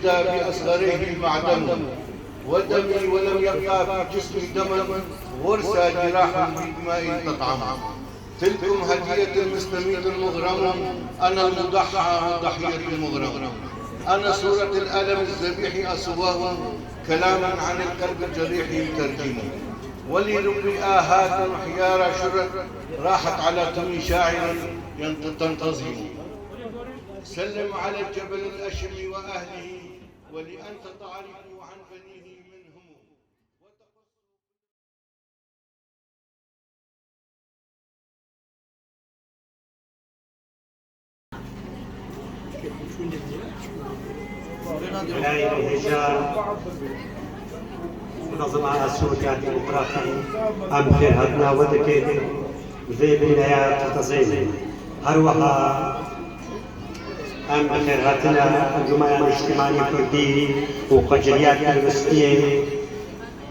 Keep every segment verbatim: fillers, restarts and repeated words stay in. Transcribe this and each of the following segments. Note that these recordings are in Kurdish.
بأصغره المعدم، ودمي ولم يبقى في جسمي دما، غرسى جراح بدماء تطعم. تلكم هدية المستميت المغرم، أنا المضحى والضحية المغرم. أنا صورة الألم الذبيح أسواه، كلام عن القلب الجريح يترجم. ولربي آهات حيارى شرت، راحت على تم شاعر ينت-، تنتظم. سلم على الجبل الأشم وأهله، ولأنت تعرف عن بنيه من هم. Belê hêja munezema Asûriya Demokratî em xêrhatina we dikin. Vê bîneya Tetezên. Her wiha em bi xêrhatina Encûmena Niştimanî Kurdî û Qeceriya Tirbistiyê,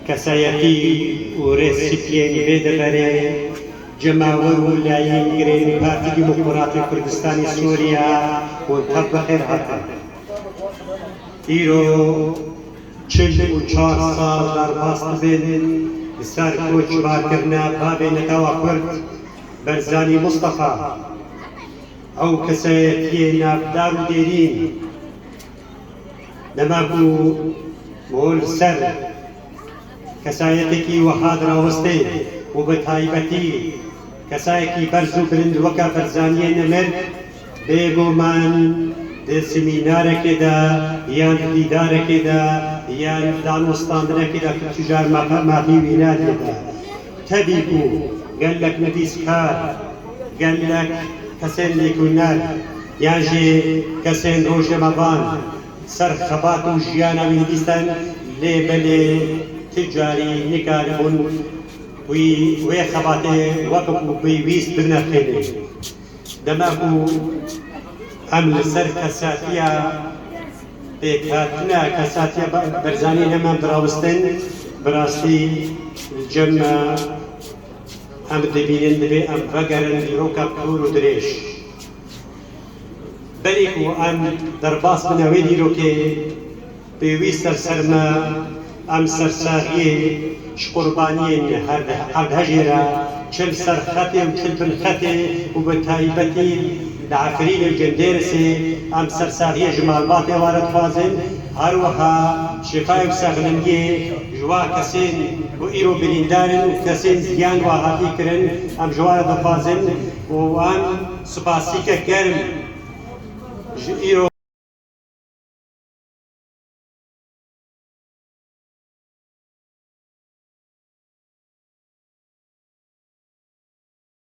kesayetî û rêzsipiyên vê deverê, cemawer û layîn girên Partî Demokratî Kurdistanê Sûriya hûn tev bi xêr hatin. Îro çil û çar sal derbas dibin li ser koçbarkirina bavê netewa Kurd Berzanî Mustafa. Ew kesayetiyê navdar û dêrîn, dema ku hûn li ser kesayetekî wiha dirawestê û bi taybetî kesayekî berz û bilind weke Berzaniyê nemir, bêguman di semînarekê de yan di dîdarekê de yan di danûstandinekê de tu tu car mafî wî nadî de. Tevî ku gelek nivîskar, gelek kesên lêkolîner yan jî kesên rojnamevan ser xebat û jiyana wî nivîstin, lê belê ti carî nikaribûn wî, wê xebatê weke ku pêwîst binirxînin. Dema ku em li ser kesatiya pêkhatina kesatiya Ba-, Berzanî hemen birawistin, bi rastî li cem me em dibînin, divê em vegerin dîroka kûr û dirêj. Berî ku em derbas bine wê dîrokê, pêwîst e li ser me em sersaxiyê ji qurbaniyên hevdeh, hevdeh hejê re, çi li ser xetê û çi li bin xetê û bi taybetî li Efrînê û Cindêrisê em sersaxiyê ji malbatê wan re dixwazin, her wiha şifayê û sexlindiyê ji wan kesên ku îro birîndar in û kesên ziyan wan hatî kirin, em ji wan re dixwazin û em spasîke germ ji îro